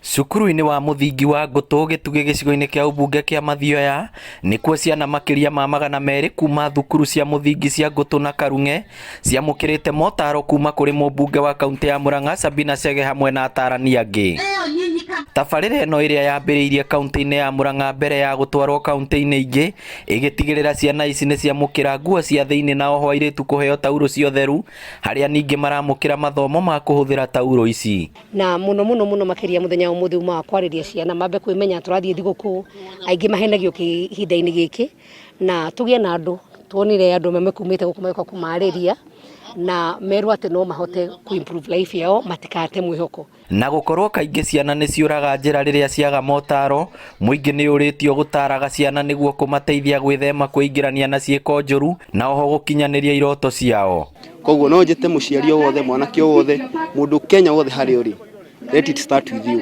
Cukuru-inĩ wa mũthingi wa Ngũtũ Gĩtugĩ gĩcigo-inĩ kĩa ũmbunge kĩa Mathioya nĩkuo ciana makĩria ma 200 kuma thukuru cia mũthingi cia Ngũtũ na Karung'e ciamũkĩrĩte motaro kuma kũrĩ mũmbunge wa kaunti ya Murang'a Sabina Chege hamwe na atarani angĩ. Tabarĩra ĩno ĩrĩa yambĩrĩirie kaunti-inĩ ya Murang'a mbere ya gũtwarwo kaunti-inĩ ingĩ ĩgĩtigĩrĩra ciana ici nĩ ciamũkĩra nguo cia thĩinĩ na oho airĩtu kũheo taurũ cia ũtheru harĩa ningĩ maramũkĩra mathomo ma kũhũthĩra taurũ ici. Na mũno mũno mũno makĩria mũthenya wa ũmũthĩ uma wa kwarĩria ciana mambe kwĩmenya tũrathiĩ thigũkũ, aingĩ mahenagio ihinda-inĩ gĩkĩ, na tũgĩe na andũ, tuonire andũ amwe mekumĩte gũkũ magĩũka kũmarĩria na merwo atĩ no mahote kũ improve life yao matikate mwĩhoko. Na gũkorwo kaingĩ ciana nĩ ciũraga njĩra rĩrĩa ciaga motaro, mũingĩ nĩ ũrĩtio gũtaraga ciana nĩguo kũmateithia gwĩthema kwĩingĩrania na ciĩko njũru na oho gũkinyanĩria iroto ciao. Koguo no njĩte mũciari o wothe, mwanake o wothe, mũndũ Kenya wothe harĩa ũrĩ, let it start with you.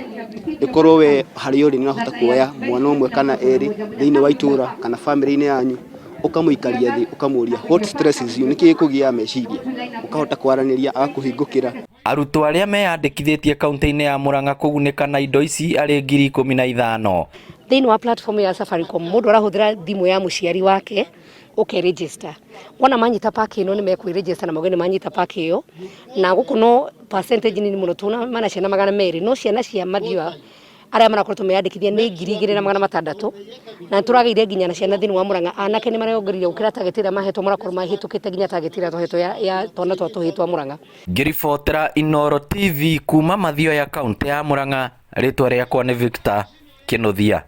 Ĩkorwo we harĩa ũrĩ nĩ ũrahota kuoya mwana ũmwe kana erĩ thĩinĩ wa itũra kana bamĩrĩ-inĩ yanyu, ũkamũikaria thĩ ũkamũria what stresses you, nĩkĩ gĩkũgiaga meciria, ũkahota kwaranĩria agakũhingũkĩra. Arutwo arĩa meyandĩkithĩtie kaunti-inĩ ya Murang'a kũgunĩka na indo ici arĩ 15,000. Thĩinĩ wa platform ya Safaricom mũndũ arahũthĩra thimũ ya mũciari wake ũke register. Wona manyita pack ĩno nĩ mekwĩ register na mauge nĩ manyita pack ĩyo, na gũkũ no percentage nini mũno tuna mana ciana 200, no ciana cia Mathioya arĩa marakoretwo meyandĩkithia nĩ 2600, na nĩ tũragĩire nginya na ciana thĩinĩ wa Murang'a anake nĩ mareyongereire gũkĩra target ĩrĩa mahetwo, marakorwo mahĩtũkĩte nginya target ĩrĩa twahetwo ya twana twa tũhĩĩ twa Murang'a. Ngĩribotera Inooro TV kuma Mathioya kaũntĩ ya Murang'a, rĩtwa rĩakwa nĩ Victor Kĩnuthia.